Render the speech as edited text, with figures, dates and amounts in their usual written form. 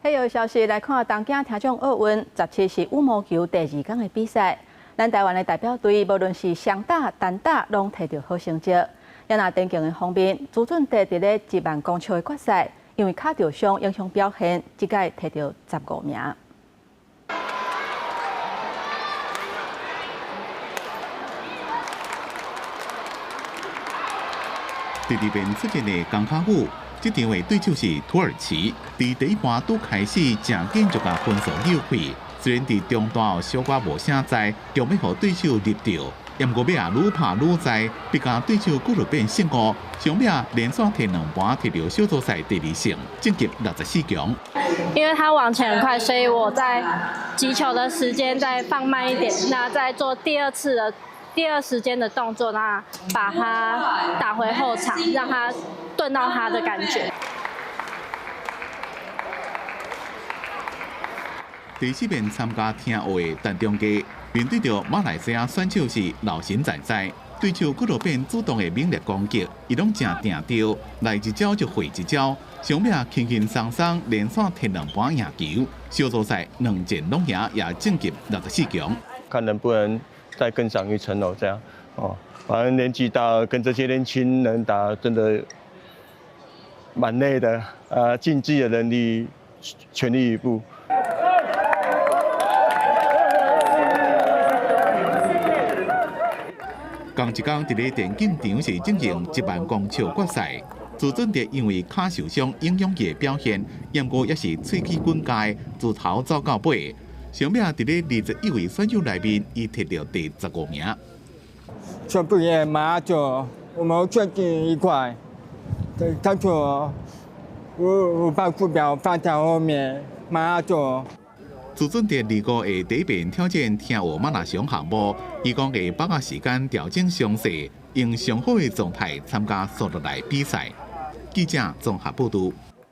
體育消息來看，東京聽講奧運17是羽毛球第二天的比賽，咱台灣的代表隊無論是雙打、單打，攏摕著好成績。也若田徑的方面，朱俊德佇咧1萬公尺的決賽，因為跤著傷影響表現，這屆摕著15名。第二遍出戰的鋼跤舞，這場的對手是土耳其。佇第一盤拄開始，誠緊就共分數扭開。雖然佇中段小可無啥在，中欲予對手入著，毋過尾仔愈拍愈在，逼共對手閣落變勝誤。上尾連續摕兩盤，摕著小組賽第二勝，晉級64強。因為他往前很快，所以我在擊球的時間再放慢一點，那再做第二次的第二時間的動作，那把他打回後場，讓他頓到他的感覺。第四遍參加聽奧的陳中基，面對著馬來西亞選手是老神在在，對手閣落變主動的猛烈攻擊，伊攏誠定著，來一招就回一招，上尾輕輕鬆鬆連續摕兩盤贏球，小組賽兩戰攏贏，也晉級64強。看能不能再更上一層樓，這樣哦。反正年紀大，跟這些年輕人打，真的蠻累的。啊，盡自己的能力，全力以赴。仝一工佇咧田徑場是進行1萬公尺決賽，朱俊德因為跤受傷影響伊的表現，毋過也是喙齒滾界，自頭走到尾。上尾佇咧21位選手內面，伊摕著第15名。全部也馬做，我們最近一塊，他說我把目標放在後面，馬做。朱俊德25會第一遍挑戰聽奧馬拉松項目，伊講會把握時間調整傷勢，用上好的狀態參加紲落來比賽。記者綜合報導。